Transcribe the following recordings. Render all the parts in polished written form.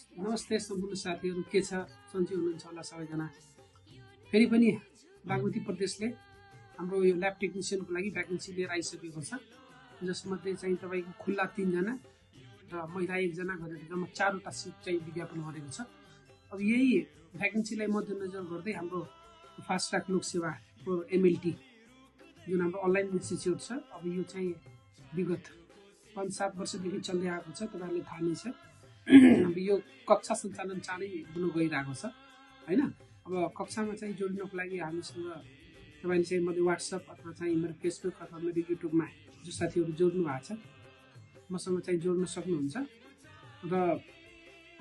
नमस्ते सम्पूर्ण साथीहरू, के छ? सन्चै हुनुहुन्छ होला सबैजना। फेरि पनि बागमती प्रदेशले हाम्रो यो ल्याब टेक्निसियनको लागि भ्याकेन्सी लिएर आइसकेको छ, जसमध्ये चाहिँ तपाईँको खुल्ला 3 जना र महिला 1 जना गरेर जम्मा 4 वटा सिट चाहिँ विज्ञापन गरेको छ। अब यही भ्याकेन्सीलाई मध्यनजर गर्दै हाम्रो फास्ट ट्र्याक लोकसेवाको MLT जुन हाम्रो अनलाइन इन्स्टिच्युट छ, अब यो चाहिँ विगत 5-7 वर्षदेखि चल्दै आएको छ, तपाईँहरूले थाहा नै छ। अब यो कक्षा सञ्चालन चाँडै हुन गइरहेको छ हैन। अब कक्षामा चाहिँ जोड्नको लागि हामीसँग तपाईले चाहिँ मैले WhatsApp अथवा चाहिँ मेरो Facebook अथवा मेरो YouTubeमा जो साथीहरू जोड्नु भएको छ मसँग चाहिँ जोड्न सक्नुहुन्छ र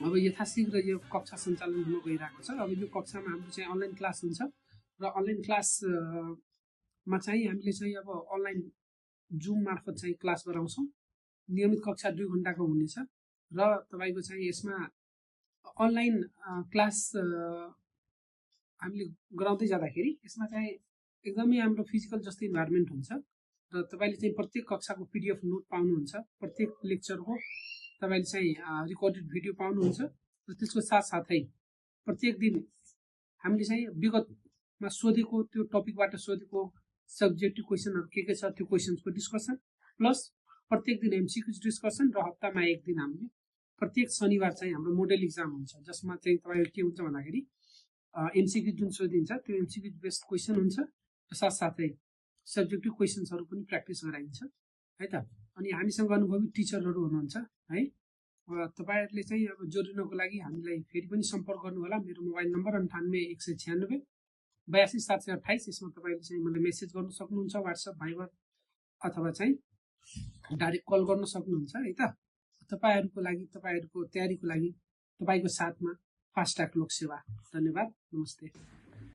अब यथाशीघ्र यो कक्षा सञ्चालन हुन गइरहेको छ। अब यो कक्षामा हाम्रो चाहिँ अनलाइन क्लास हुन्छ र अनलाइन क्लासमा चाहिँ हामीले चाहिँ अब अनलाइन जुम मार्फत चाहिँ क्लास गराउँछौँ। नियमित कक्षा 2 घण्टाको हुनेछ र तपाईको चाहिँ यसमा अनलाइन क्लास हामीले गराउँदै जाँदाखेरि यसमा चाहिँ एकदमै हाम्रो फिजिकल जस्तै इन्भाइरोमेन्ट हुन्छ र तपाईले चाहिँ प्रत्येक कक्षाको PDF नोट पाउनुहुन्छ, प्रत्येक लेक्चरको तपाईले चाहिँ रिकर्डेड भिडियो पाउनुहुन्छ र त्यसको साथसाथै प्रत्येक दिन हामीले चाहिँ विगतमा सोधेको त्यो टपिकबाट सोधेको सब्जेक्टिभ क्वेशनहरु के छ त्यो क्वेशन्सको डिस्कसन प्लस प्रत्येक दिन MCQ डिस्कसन र हप्तामा 1 दिन हामीले प्रत्येक शनिबार चाहिँ हाम्रो मोडल एक्जाम हुन्छ, जसमा चाहिँ तपाईहरु के हुन्छ भन्दाखेरि MCQ जुन सोधिन्छ त्यो MCQ बेस्ड क्वेशन हुन्छ र साथसाथै सब्जेक्टिभ क्वेशन्सहरु पनि प्र्याक्टिस गराइन्छ है त। अनि हामीसँग अनुभवी टिचरहरु हुनुहुन्छ है। तपाईहरुले चाहिँ अब जोडिनको लागि हामीलाई फेरि पनि सम्पर्क गर्नु होला। मेरो मोबाइल नम्बर 98 196 82 728। यसमा तपाईले चाहिँ मलाई मेसेज गर्न सक्नुहुन्छ, WhatsApp, भाइबर अथवा चाहिँ डाइरेक्ट कल गर्न सक्नुहुन्छ है त। तपाईहरुको लागि, तपाईहरुको तयारीको लागि तपाईको साथमा फास्ट ट्र्याक लोकसेवा। धन्यवाद, नमस्ते।